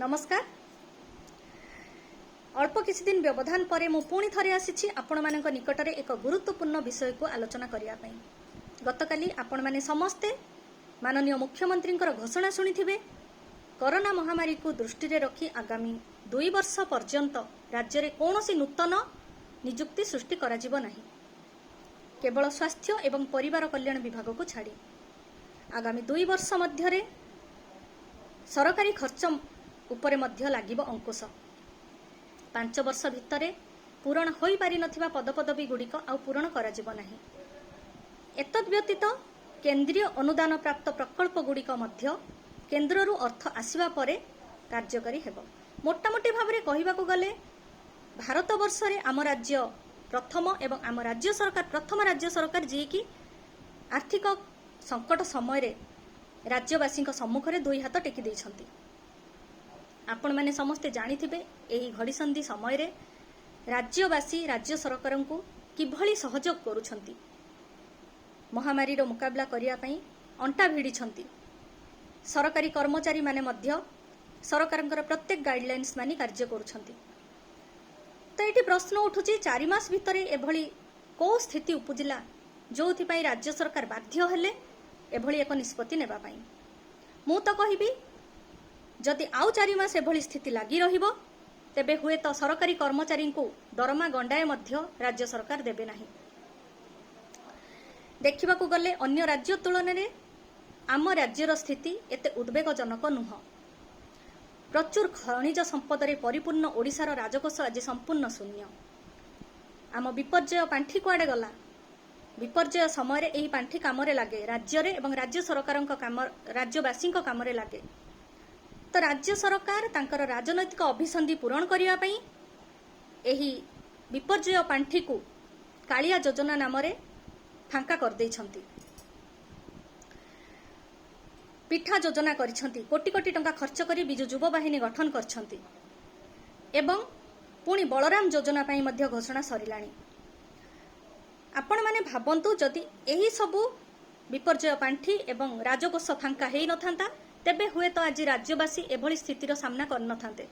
ନମସ୍କାର। ଅଳ୍ପ କିଛି ଦିନ ବ୍ୟବଧାନ ପରେ ମୁଁ ପୁଣି ଥରେ ଆସିଛି ଆପଣମାନଙ୍କ ନିକଟରେ ଏକ ଗୁରୁତ୍ୱପୂର୍ଣ୍ଣ ବିଷୟକୁ ଆଲୋଚନା କରିବା ପାଇଁ। ଗତକାଲି ଆପଣମାନେ ସମସ୍ତେ ମାନନୀୟ ମୁଖ୍ୟମନ୍ତ୍ରୀଙ୍କର ଘୋଷଣା ଶୁଣିଥିବେ। କରୋନା ମହାମାରୀକୁ ଦୃଷ୍ଟିରେ ରଖି ଆଗାମୀ 2 ବର୍ଷ ପର୍ଯ୍ୟନ୍ତ ରାଜ୍ୟରେ କୌଣସି ନୂତନ ନିଯୁକ୍ତି ସୃଷ୍ଟି କରାଯିବ ନାହିଁ, କେବଳ ସ୍ୱାସ୍ଥ୍ୟ ଏବଂ ପରିବାର କଲ୍ୟାଣ ବିଭାଗକୁ ଛାଡ଼ି। ଆଗାମୀ 2 ବର୍ଷ ମଧ୍ୟରେ ସରକାରୀ ଖର୍ଚ୍ଚ ଉପରେ ମଧ୍ୟ ଲାଗିବ ଅଙ୍କୁଶ। 5 ବର୍ଷ ଭିତରେ ପୂରଣ ହୋଇପାରିନଥିବା ପଦପଦବୀ ଗୁଡ଼ିକ ଆଉ ପୂରଣ କରାଯିବ ନାହିଁ। ଏତଦ୍ ବ୍ୟତୀତ କେନ୍ଦ୍ରୀୟ ଅନୁଦାନ ପ୍ରାପ୍ତ ପ୍ରକଳ୍ପ ଗୁଡ଼ିକ ମଧ୍ୟ କେନ୍ଦ୍ରରୁ ଅର୍ଥ ଆସିବା ପରେ କାର୍ଯ୍ୟକାରୀ ହେବ। ମୋଟାମୋଟି ଭାବରେ କହିବାକୁ ଗଲେ ଭାରତବର୍ଷରେ ଆମ ରାଜ୍ୟ ପ୍ରଥମ ଏବଂ ଆମ ରାଜ୍ୟ ସରକାର ପ୍ରଥମ ରାଜ୍ୟ ସରକାର, ଯିଏକି ଆର୍ଥିକ ସଙ୍କଟ ସମୟରେ ରାଜ୍ୟବାସୀଙ୍କ ସମ୍ମୁଖରେ ଦୁଇ ହାତ ଟେକି ଦେଇଛନ୍ତି। ଆପଣମାନେ ସମସ୍ତେ ଜାଣିଥିବେ, ଏହି ଘଡ଼ିସନ୍ଧି ସମୟରେ ରାଜ୍ୟବାସୀ ରାଜ୍ୟ ସରକାରଙ୍କୁ କିଭଳି ସହଯୋଗ କରୁଛନ୍ତି, ମହାମାରୀର ମୁକାବିଲା କରିବା ପାଇଁ ଅଣ୍ଟା ଭିଡ଼ିଛନ୍ତି। ସରକାରୀ କର୍ମଚାରୀମାନେ ମଧ୍ୟ ସରକାରଙ୍କର ପ୍ରତ୍ୟେକ ଗାଇଡଲାଇନ୍ସ ମାନି କାର୍ଯ୍ୟ କରୁଛନ୍ତି। ତ ଏଇଠି ପ୍ରଶ୍ନ ଉଠୁଛି, 4 ମାସ ଭିତରେ ଏଭଳି କୋଉ ସ୍ଥିତି ଉପୁଜିଲା, ଯୋଉଥିପାଇଁ ରାଜ୍ୟ ସରକାର ବାଧ୍ୟ ହେଲେ ଏଭଳି ଏକ ନିଷ୍ପତ୍ତି ନେବା ପାଇଁ? ମୁଁ ତ କହିବି, ଯଦି ଆଉ 4 ମାସ ଏଭଳି ସ୍ଥିତି ଲାଗି ରହିବ, ତେବେ ହୁଏତ ସରକାରୀ କର୍ମଚାରୀଙ୍କୁ ଦରମା ଗଣ୍ଡାଏ ମଧ୍ୟ ରାଜ୍ୟ ସରକାର ଦେବେ ନାହିଁ। ଦେଖିବାକୁ ଗଲେ ଅନ୍ୟ ରାଜ୍ୟ ତୁଳନାରେ ଆମ ରାଜ୍ୟର ସ୍ଥିତି ଏତେ ଉଦ୍ବେଗଜନକ ନୁହଁ। ପ୍ରଚୁର ଖଣିଜ ସମ୍ପଦରେ ପରିପୂର୍ଣ୍ଣ ଓଡ଼ିଶାର ରାଜକୋଷ ଆଜି ସମ୍ପୂର୍ଣ୍ଣ ଶୂନ୍ୟ। ଆମ ବିପର୍ଯ୍ୟୟ ପାଣ୍ଠି କୁଆଡ଼େ ଗଲା? ବିପର୍ଯ୍ୟୟ ସମୟରେ ଏହି ପାଣ୍ଠି କାମରେ ଲାଗେ ରାଜ୍ୟରେ ଏବଂ ରାଜ୍ୟ ସରକାରଙ୍କ କାମ, ରାଜ୍ୟବାସୀଙ୍କ କାମରେ ଲାଗେ। ତ ରାଜ୍ୟ ସରକାର ତାଙ୍କର ରାଜନୈତିକ ଅଭିସନ୍ଧି ପୂରଣ କରିବା ପାଇଁ ଏହି ବିପର୍ଯ୍ୟୟ ପାଣ୍ଠିକୁ କାଳିଆ ଯୋଜନା ନାମରେ ଫାଙ୍କା କରିଦେଇଛନ୍ତି। ପିଠା ଯୋଜନା କରିଛନ୍ତି, କୋଟି କୋଟି ଟଙ୍କା ଖର୍ଚ୍ଚ କରି ବିଜୁ ଯୁବ ବାହିନୀ ଗଠନ କରିଛନ୍ତି ଏବଂ ପୁଣି ବଳରାମ ଯୋଜନା ପାଇଁ ମଧ୍ୟ ଘୋଷଣା ସରିଲାଣି। ଆପଣମାନେ ଭାବନ୍ତୁ, ଯଦି ଏହି ସବୁ ବିପର୍ଯ୍ୟୟ ପାଣ୍ଠି ଏବଂ ରାଜକୋଷ ଫାଙ୍କା ହେଇନଥାନ୍ତା, ତେବେ ହୁଏତ ଆଜି ରାଜ୍ୟବାସୀ ଏଭଳି ସ୍ଥିତିର ସାମ୍ନା କରିନଥାନ୍ତେ।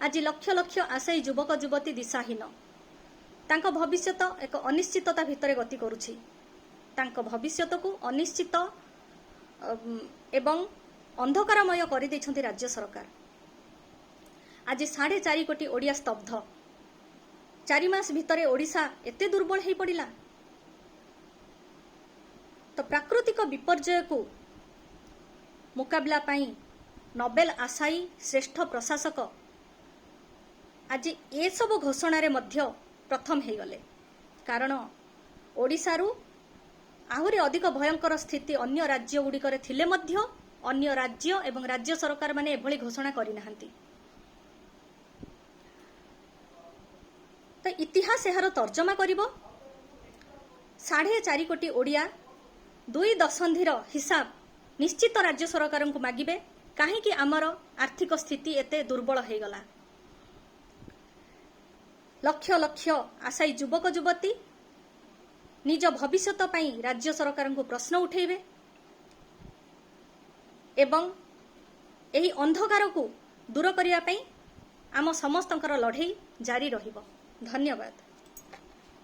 ଆଜି ଲକ୍ଷ ଲକ୍ଷ ଆଶାୟୀ ଯୁବକ ଯୁବତୀ ଦିଶାହୀନ। ତାଙ୍କ ଭବିଷ୍ୟତ ଏକ ଅନିଶ୍ଚିତତା ଭିତରେ ଗତି କରୁଛି। ତାଙ୍କ ଭବିଷ୍ୟତକୁ ଅନିଶ୍ଚିତ ଏବଂ ଅନ୍ଧକାରମୟ କରିଦେଇଛନ୍ତି ରାଜ୍ୟ ସରକାର। ଆଜି 4.5 କୋଟି ଓଡ଼ିଆ ସ୍ତବ୍ଧ। 4 ମାସ ଭିତରେ ଓଡ଼ିଶା ଏତେ ଦୁର୍ବଳ ହେଇପଡ଼ିଲା? ତ ପ୍ରାକୃତିକ ବିପର୍ଯ୍ୟୟକୁ ମୁକାବିଲା ପାଇଁ ନୋବେଲ ଆଶାୟୀ ଶ୍ରେଷ୍ଠ ପ୍ରଶାସକ ଆଜି ଏସବୁ ଘୋଷଣାରେ ମଧ୍ୟ ପ୍ରଥମ ହେଇଗଲେ। କାରଣ ଓଡ଼ିଶାରୁ ଆହୁରି ଅଧିକ ଭୟଙ୍କର ସ୍ଥିତି ଅନ୍ୟ ରାଜ୍ୟ ଗୁଡ଼ିକରେ ଥିଲେ ମଧ୍ୟ ଅନ୍ୟ ରାଜ୍ୟ ଏବଂ ରାଜ୍ୟ ସରକାରମାନେ ଏଭଳି ଘୋଷଣା କରିନାହାନ୍ତି। ତ ଇତିହାସ ଏହାର ତର୍ଜମା କରିବ। 4.5 କୋଟି ଓଡ଼ିଆ 2 ଦଶନ୍ଧିର ହିସାବ ନିଶ୍ଚିତ ରାଜ୍ୟ ସରକାରଙ୍କୁ ମାଗିବେ, କାହିଁକି ଆମର ଆର୍ଥିକ ସ୍ଥିତି ଏତେ ଦୁର୍ବଳ ହେଇଗଲା। ଲକ୍ଷ ଲକ୍ଷ ଆଶାୟୀ ଯୁବକ ଯୁବତୀ ନିଜ ଭବିଷ୍ୟତ ପାଇଁ ରାଜ୍ୟ ସରକାରଙ୍କୁ ପ୍ରଶ୍ନ ଉଠେଇବେ ଏବଂ ଏହି ଅନ୍ଧକାରକୁ ଦୂର କରିବା ପାଇଁ ଆମ ସମସ୍ତଙ୍କର ଲଢ଼େଇ ଜାରି ରହିବ। ଧନ୍ୟବାଦ।